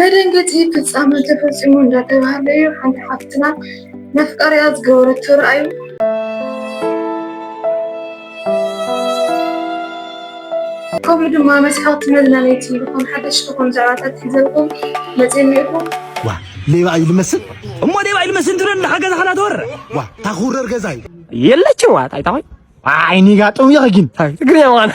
መደንገፂ ፍፃመ ተፈፂሙ እንዳተባሃለ እዩ። ሓንቲ ሓፍትና ነፍቃሪያ ዝገበረቶ ረኣዩ። ከምኡ ድማ መስሓቕቲ መዝናነይቲ ዝኾኑ ሓደሽቲ ዝኾኑ ዛዕባታት ሒዘልኩም መፅእ እኒኤኩም። ዋ፣ ሌባ እዩ ልመስል። እሞ ሌባ እዩ ልመስል እንትብለኒ፣ ደሓ ገዛኻ እናተወረ። ዋ፣ ታኹረር ገዛ እዩ። የለችም ዋ፣ ታይ ታኾይ? ዓይኒ ጋጥም ይኸጊን። ታይ ትግርኛ ዋና።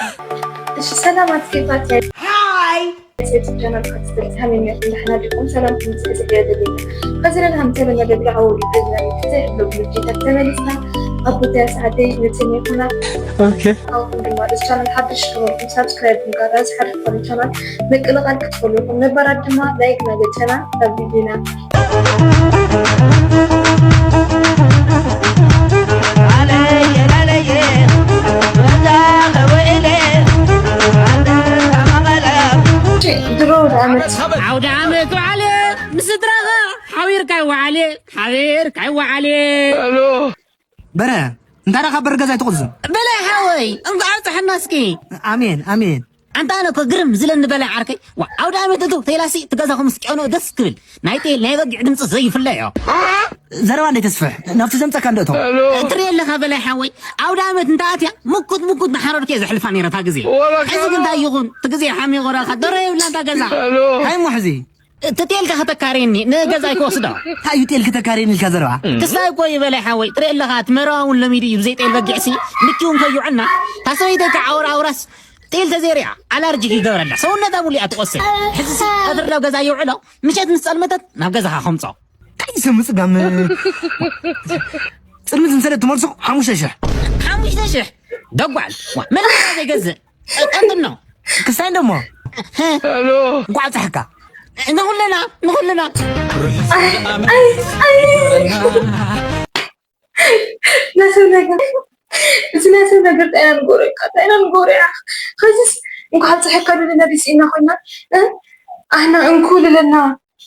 እሺ፣ ሰላማት ኬፋት። ሃይ። ዩቱብ ቻናል ካትስተት ሃሜን ያኹን፣ ደሕና ዲኹም? ሰላምኩም ዝብዝሕ የድልና። ከዚ ለና ከም ተለመደ ብዛዕባ ውድድር ናይ ክልተ ብሎግ ልጅታት ተመሊስና። ኣብ ቦታ ሰዓተይ መፅን ይኹና። ኦኬ። ኣኹም ድማ እዚ ቻናል ሓድሽ ከበልኩም ሳብስክራይብ ምግባር፣ እዚ ሓድሽ ዝኾነ ቻናል ምቅልቃል ክትፈልዩ ኢኹም። ነባራት ድማ ላይክ ናገጨና ናብ ቪዲዮና። ድሮ ዓመት ዓውደ ዓመት በዓል ምስ ስድራኻ ሓቢርካ ይወዓል፣ ሓቢርካ ይወዓል። በረ፣ እንታይ ደኣ ካብ በሪ ገዛ ኣይትቕዝም? በላይ ሓወይ፣ እንኳዕ ኣብፀሐና እስኪ። ኣሜን፣ ኣሜን። ኣንታ ኣነ እኮ ግርም ዝለኒ በላይ ዓርከይ። ዋ፣ ኣውደ ዓመት እቱ ተይላሲ እቲ ገዛኹም ምስ ጨኖ ደስ ክብል። ናይ ጤል ናይ በጊዕ ድምፂ ዘይፍለዮ። ዘረባ እንዴት ተስፍሕ? ናብቲ ዘምፀካ እንዶ እቶም። ትርኢ ኣለኻ በላይ ሓወይ፣ ኣውደ ዓመት እንተ ኣትያ ምኩት ምኩት ንሓረርክ እየ ዘሕልፋ ነይረ እታ ግዜ። ወላ ሕዚ ግን እንታይ ይኹን፣ እቲ ግዜ ሓሚቑ ረኻ፣ ደሮ የብላ እታ ገዛ። እንታይ እሞ ሕዚ? እቲ ጤልካ ከተካርየኒ ንገዛይ ክወስዶ። እንታይ እዩ ጤል ከተካርየኒ ኢልካ ዘረባ? ክስታይ እኮ እዩ በላይ ሓወይ። ትርኢ ኣለኻ፣ እቲ መረባ እውን ለሚዱ እዩ ብዘይ ጤል በጊዕሲ። ልኪ እውን ከይውዕልና። እታ ሰበይተይ ከዓ ኣውራ ኣውራስ ጤል ተዘይርያ ኣላርጂክ ይገብረላ። ሰውነታ ሙሉ እያ ትቆስል። ሕዚሲ ቀትሪ ናብ ገዛ የውዕሎ፣ ምሸት ምስ ጸልመተት ናብ ገዛኻ ከምጾ። እንታይ እዩ ሰብ ምጽጋም? ጽልምት ምስ ሰደት ትመልሶ ሓሙሽተ ሽሕ። ሓሙሽተ ሽሕ? ደጓል። ዋ፣ መን ገዛ ዘይገዝእ? ቀንጥኖ። ክስታይ እንደሞ። ሄ። እንኳዕ ኣብፀሐካ። ንኹልና፣ ንኹልና። ናይ ሰብ ነገር፣ እዚ ናይ ሰብ ነገር ጣይና ንጎረ፣ ጣይና ንጎረ። ከዚስ እንኳዕ ኣብፀሐካ ልልና ዲስ ኢና ኮይና፣ እ? ኣህና እንኩ ልልና፣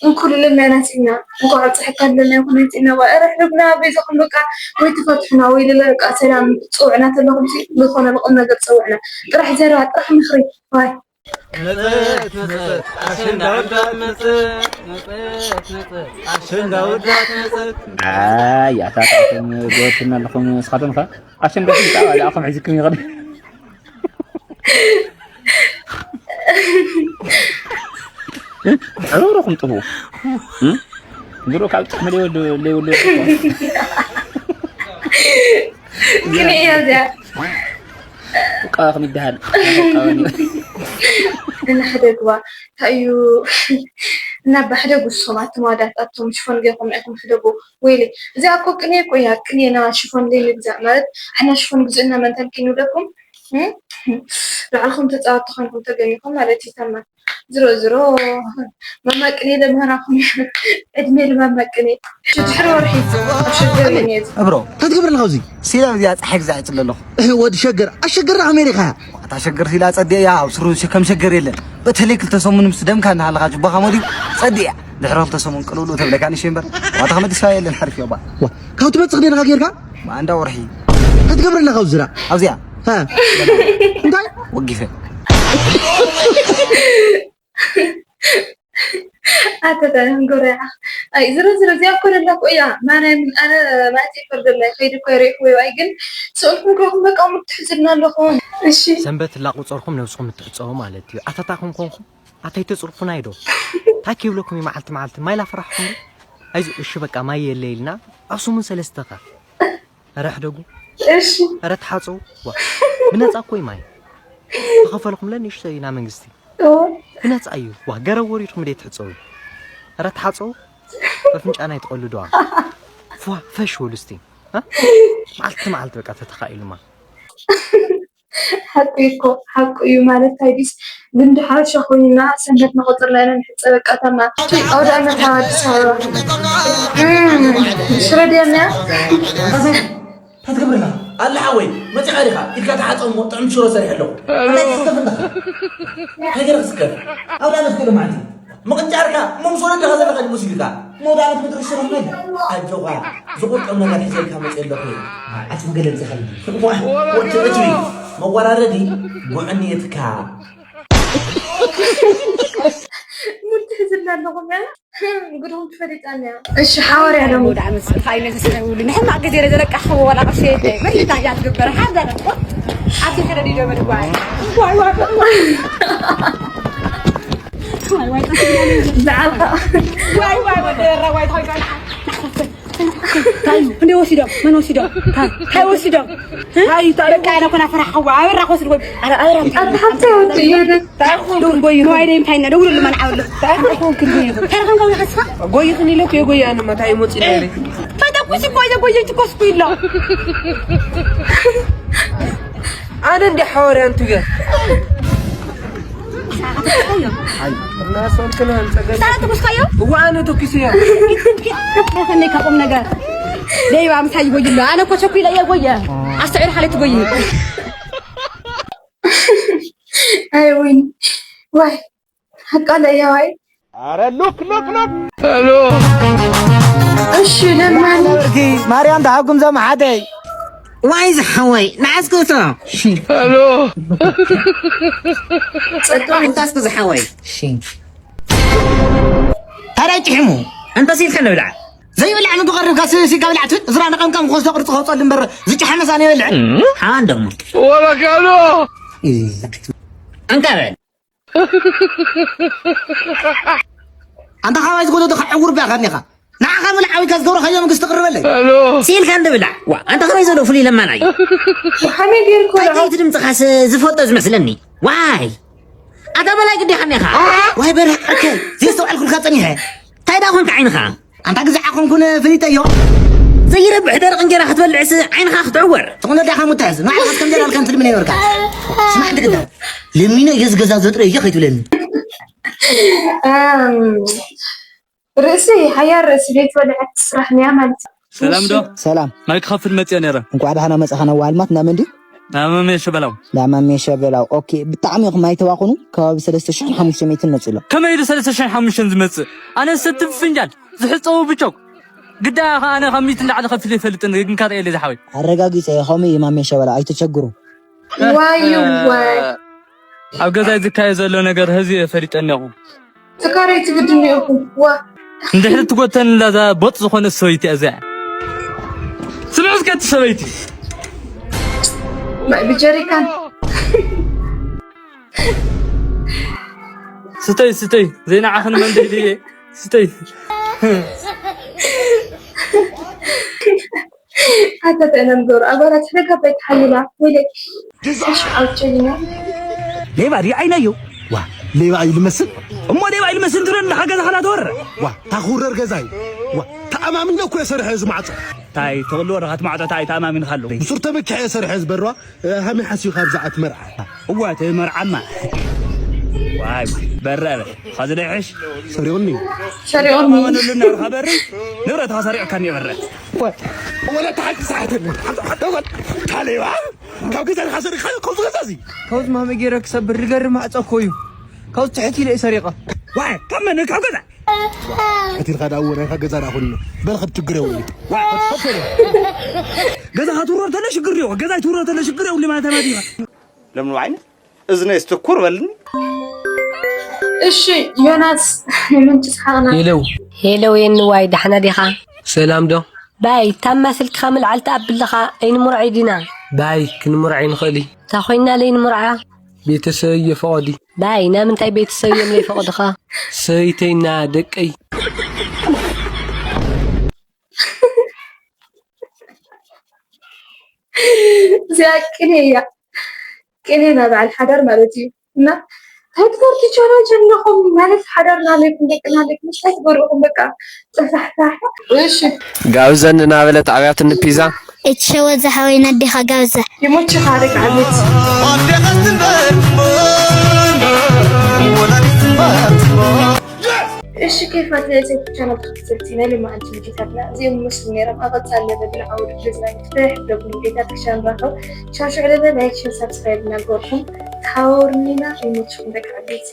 እንኩ ልልና ኢና ሲና፣ እንኳዕ ኣብፀሐካ ልልና ይኹን ሲና። ዋ፣ ኧረ ሕሉፍና በይዛኹም በቃ ወይ ትፈትሑና ወይ ልለ በቃ ሰላም ፅውዕና ተለኹም ሲ ዝኾነ ብቁም ነገር ፀውዕና። ጥራሕ ዘረባ፣ ጥራሕ ምኽሪ። ዋይ። መጸት መጸት ኣሸንዳ ወዳ መጸት መጸት መጸት ኣሸንዳ ወዳ መጸት። ኣይ ኣታታኹም ጎትና ኣለኹም ንስኻትኩም ኸ ኣሸንዳ ጣባ ዳኹም ሒዝኩም ይኸድ። ዕረረኹም ጥፉ። ድሮ ካብ ጥሕሚ ለይወሉ ለይወሉ። ግን እያ እዚኣ ቃ ከም ይደሃል። እና ሕደግዋ እንታይ እዩ? እና ባሕደጉ ንስኹም ኣቶም ኣዳት ኣቶም ሽፎን ገይርኩም ንዕኹም ሕደጉ። ወይለ እዚኣ እኮ ቅኔ እኮ እያ። ቅኔና ሽፎን ዘይንግዛእ ማለት ኣሕና ሽፎን ግዝእና መንታን ከይንብለኩም ባዕልኹም ተፃወቲ ኮይንኩም ተገኒኹም ማለት እዩ። ተማ ዝሮ ዝሮ መማቅኔ ለምህራኹም ዕድሜ ለመማቅኔ ድሕሪ ወርሒ ኣብ ሽገር እየ ነዚ። እብሮ እንታይ ትገብር ኣለኻ ኣብዚ? ሲላ እዚኣ ፀሓይ ግዛዕ ይፅለ ኣለኹ። እህ፣ ወዲ ሸገር ኣሸገር ኣሜሪካ። እታ ሸገር ሲላ ፀዲያ እያ ኣብ ስሩ ከም ሸገር የለን። በተለይ ክልተ ሰሙን ምስ ደምካ እናሃለኻ ጅባኻ ሞዲ ፀዲያ ድሕሪ ክልተ ሰሙን ቅልውልው ተብለካ ንሽ እምበር ዋታ ከመድስካ የለን ሓሪፍ እዮ ባ ዋ፣ ካብ ትመፅእ ክደልካ ጌርካ ማንዳ ወርሒ እንታይ ትገብር ኣለኻ ኣብዚ ዝራ ኣብዚኣ ሃ እንታይ ወጊፈ ኣተተ ጎረያ ኣይ ዝሮ ዝሮ እዚኣ እኮ ደላ እኮ እያ ማርያም ኣነ ማለት ይፈርደላ ከይድ እኮ ሪእኩ ወይ ግን ስእልኩም ከኹም በቃ ምትሕዝልና ኣለኹም እሺ ሰንበት ላቁፀርኩም ነብስኩም ምትሕፀቡ ማለት እዩ ኣታታኩም ኮንኩም ኣታይ ተፅርፉና ይዶ ታኪ ይብለኩም እዩ መዓልቲ መዓልቲ ማይ ላፈራሕኩም ኣይዞ እሺ በቃ ማይ የለ ኢልና ኣብ ሰሙን ሰለስተ ከ ኧረ ሕደጉ እሺ ኧረ ተሓፀቡ ዋ ብነፃ እኮ እዩ ማይ ተኸፈልኩም ለንእሽቶ ኢና መንግስቲ ብነፃ እዩ ዋ ገረብ ወሪድኩም ደይ ትሕፀቡ ኧረ ተሓፀቡ በፍንጫና ይትቐልዱዋ ፏ ፈሽ በሉ እስቲ መዓልቲ መዓልቲ በቃ ተተኻኢሉማ ሓቁ እኮ ሓቁ እዩ ማለት ታይዲስ ልምዲ ሓበሻ ኮይኑና ሰንበት መቆፀርና ኢና ንሕፀ በቃ ታማ ኣውደ ኣመት ኣብ ኣዲስ ኣበባ ሽረ ድያና ታትገብርና ኣለ ሓወይ መፂኻ ዲኻ ኢድካ ተሓፀሞ ጥዕም ሽሮ ሰሪሕ ኣለኹ እንታይ ክስከፍ ኣለኻ እንታይ ገይረ ክስከፍ ኣውደ ኣመት ገለ ማለት እዩ ምቕጫርካ መምሶ ነዳኻ ዘለኻ ድሙስ ኢልካ መውዳእነት ምድሪ ሽርኽመል ኣጆኻ ዝቑርጠም ነገር ሒዘልካ መፅእ ኣለኹ ዓፅሚ ገለ ብዝኸል ወዲ ዕትቢ መወራረዲ ጉዕንየትካ ኣለኹም እያ። ጉድኹም ትፈሊጣ እያ። እሺ፣ ሓዋርያ ዶ? ወደ ዓመት ስልካ ኣይነስስሐ ውሉ ንሕማቅ ግዜ ለዘለቃ ኸቦ ዋላ ቅርሺ የለ። መይታ እያ ትግበር? ሓዛ ነጥቆ። ኣቲ ተረዲዶ በል ዋይ። ዋይ፣ ዋይ፣ ዋይ። ዋይ፣ ዋይ፣ ዋይ። ብዓልካ። ዋይ፣ ዋይ፣ ወደ ራ፣ ዋይ፣ ዋይ፣ ዋይ። እንታይ እዩ? እንደ ወሲዶም? መን ወሲዶም? እንታይ? እንታይ ወሲዶም? እንታይ? እንታይ? በቃ፣ ኣነ ኮና ፈራሕዋ። ኣበራ ክወስድ ወይ? ኣረ፣ ኣበራ እንታይ? ኣታ ሓንቲ ወዲ እዩ። እንታይ ይኹን? ንዋይ ደይ እንታይ እና ደውልሉ፣ መን ዓብሉ? እንታይ ይኹን? ክንዱ ይኹን። እንታይ ይኹን? ጎይኽን ኢለ እኮ የጎያ፣ ኣነ መታ ይሞጽእ ነይረ። ፈተኩሲ እኮ እየ ጎየ ትኮስኩ ኢሎ። ኣነ እንደ ሓዋርያ እንትገር። ኣይ፣ እና ሰልክና እንጸገም። ሳራ ተኩስካዮ? እዋ፣ ኣነ ተኩስዮ። ከመይ ካብ ቁም ነገር? ደይባ ምሳይ ይጎይ ኣሎ። ኣነ እኮ ቸኩለ እየ ጎየ። ኣስተዕር ሓለት ትጎይ። ኣይ፣ ወይኒ። ዋይ። ሓቃለ እያ፣ ዋይ። ኣረ ሉክ፣ ሉክ፣ ሉክ። ሄሎ። እሺ፣ ለማኒ። ማርያም ተሓጉም ዘመሓተይ። ዋይ ዝሓወይ፣ ንዓስኩቶ። ሄሎ። ጸጋ እንታስኩ ዝሓወይ። ታዲያ ጭሕሙ፣ እንተ ሲልከ ንብልዓ። ዘይብላዕ ምግቢ ቀሪብካ ሲ-፣ ሲልካ ብላዕ ትብል። እዝራ ንቀምቀም ክወስዶ ቅርጺ ከውጸሉ እምበር ዝጨሓመ ሳን ይበልዕ። ሓዋን ደሞ። ወረካሎ። እንካ በል። ኣንታ ካባይ ዝጎደዶ ከዐውር ብያ ከኒኻ። ንዓኻ ምልዓዊ ከዝገብሮ ከዮ መንግስቲ ቅርበለይ። ሄሎ። ሲልካ እንድብላዕ። ዋ፣ ኣንታ ካባይ ዘሎ ፍሉይ ለማና እዩ። ከመይ ጌርኩ? ቀይት ድምፅኻስ ዝፈልጦ ዝመስለኒ። ዋይ። ኣታ በላይ ግዲ ከኒኻ። ዋይ በርህ፣ ኦኬ። ዘስተውዓልኩልካ ጸኒሐ። እንታይ ዳ ኾንካ ዓይንኻ? ኣንታ ግዛዕ ኮንኩን ፍሊጠዮ። ዘይረብሕ ደረቕ እንጀራ ክትበልዕስ ዓይንኻ ክትዕወር። ትቕኖ ዳኻ ሙታዝ፣ ንዓኻ ከም ጀላልካ እንትልምን ይበርካ። ስማዕ እንተ ግዳ። ለሚኖ እየ ዝገዛ ዘጥረ እየ ከይትብለኒ። ኣም፣ ርእሲ፣ ሓያል ርእሲ ዘይትበልዐት ስራሕ እያ ማለት እዩ። ሰላም ዶ? ሰላም። ማይ ክኸፍል መጽየ ነይረ። እንኳዕ ደሓና መጻኻ ናብ ዋልማት። እንዳ መን ድዩ? ናብ ማሜ ሸበላው። ናብ ማሜ ሸበላው። ኦኬ፣ ብጣዕሚ ኢኹም ኣይተባኽኑ። ከባቢ ሰለስተ ሽሕን ሓሙሽተ ሚእትን መጽእ ኣሎ። ከመይ ኢሉ ሰለስተ ሽሕን ሓሙሽተን ዝመጽእ? ኣነ ሰቲ ፍንጃል፣ ዝሕጸቡ ብቾክ። ግዳ ኸኣ ኣነ ካብ ሚእቲ ንላዕሊ ከፊለ ኣይፈልጥን፣ ግን ካርየ ኢለ ዝሓወይ። ኣረጋጊጸ፣ ከምኡ እዩ ማሜ ሸበላው፣ ኣይተቸግሩ። ዋይ፣ ዋይ። ኣብ ገዛይ ዝካየድ ዘሎ ነገር ህዚ ፈሊጠኒ ኣለኹ። ትካረይ ትግድን ኢኹም። ዋ። እንድሕሪ ትጎተኒ እዛ ቦጥ ዝኾነ ሰበይቲ እዚኣ። ስምዒ እስከ እቲ ሰበይቲ። ማይ ብጀሪካን። ስተይ፣ ስተይ። ዘይንዓኽን መንደይ ድየ? ስተይ። ኣታ እንታይ ኢና ንገብሮ? ኣጓላት ሕደጋ ባይ ተሓልላ። ወይለይ። ሓሽ ኣውቸሊና። ሌባ ድዩ ዓይነዮ? ዋ፣ ሌባ እዩ ልመስል። እሞ ሌባ እዩ ልመስል እንትብለኒ፣ ደሓ ገዛ ኸላ ተወረ። ዋ፣ ታኹረር ገዛ እዩ። ዋ፣ ተኣማሚነ እኮ እየ ሰርሐ እዚ ማዕጾ። ታይ ተቕልዎ ደኻ እቲ ማዕጾ፣ ታይ ተኣማሚንካ ኣለዉ? ብሱር ተመኪሐ እየ ሰርሐ እዚ በርዋ። እ፣ ሃመይ ሓሲብካ ኣብዛ ኣት መርዓ። እዋ፣ እቲ መርዓማ። ዋይ፣ ዋይ፣ በረ፣ በረ። ኸዚ ዶ ይሕሽ? ሰሪቑኒ። ሰሪቑኒ። ማመን ሁሉ እናርኻ በሪ፣ ንብረትኻ ሰሪቕካኒ በረ። ወላ ተሓቂ ሰዓት የለን። ሓምሳ፣ ሓምሳ፣ ታሌባ። ካብ ገዛ ኢኻ ሰሪቕካዮ፣ ካብዚ ገዛ እዚ። ካብዚ ማመ ገይረ ክሰብር ዝገርም ማዕጾ እኮ እዩ። ካብዚ ትሕት ኢለ እየ ሰሪቐ። ዋይ፣ ካብ መን? ካብ ገዛ? ቀቲልካ ደኣ እወ ናይካ ገዛ ደኣ ኮይኑ። በል ኸድ ችግር የብሉ። ዋይ፣ ኸድ፣ ኸድ፣ ኸድ። ገዛ ኸትውረር ተሎ ሽግር የብሉ። ገዛ ይትውረር ተሎ ሽግር የብሉ ማለት ማለት እዩ። ለምኑ ዓይነ እዝነይስ ትኩር በልኒ። እሺ፣ ዮናስ፣ ምንጭ ሰሓቕና። ሄሎ። ሄሎ፣ የንዋይ፣ ዳሕና ዲኻ? ሰላም ዶ? ባይ፣ ታማ ስልክኻ ምልዓል ተኣብልኻ፣ ኣይንምርዖ ዲና? ባይ፣ ክንምርዖ ንኽእል እዩ። እንታ ኮይና ለይንምርዓ? ቤተሰብ እየፈቐዱ። ባይ፣ ናምንታይ ቤተሰብ እዮም ለይፈቐዱኻ? ሰበይተይና ደቀይ። እዚኣ ቅኔ እያ። ቅኔ ናይ በዓል ሓዳር ማለት እዩ። እና እንታይ ትገብሩ ትቻላችሁ ኣለኹም? ማለት ሓዳርና ኣለይኩም፣ ደቅና ኣለይኩም፣ እንታይ ትገብሩ ኢኹም? በቃ፣ ጸፋሕፋሕ። እሺ። ጋብዘኒ እናበለት ኣብያትኒ ፒዛ። እቲ ሸወት ዝሓወይ ነዴኻ ጋብዛ። ይሞችኻ ደቂ ዓመት። እሺ፣ ኬፋት ናይ ዩቱብ ቻናል ተኸታተልቲ፣ ናይ ሎማዓንቲ ቪዲዮታትና እዚኦም ይመስሉ ነይሮም። ኣብ ቀጻሊ ለበ ብልዓዊ ቪዲዮ ዝናይ ፍትሕ ለኩም ቪዲዮታት ክሻ ንራኸብ። ሻሽዑ ለበ ላይክ፣ ሸር፣ ሳብስክራይብ እናገበርኩም ተሓባበሩኒና። ይመችኩም ደቂ ዓበይቲ።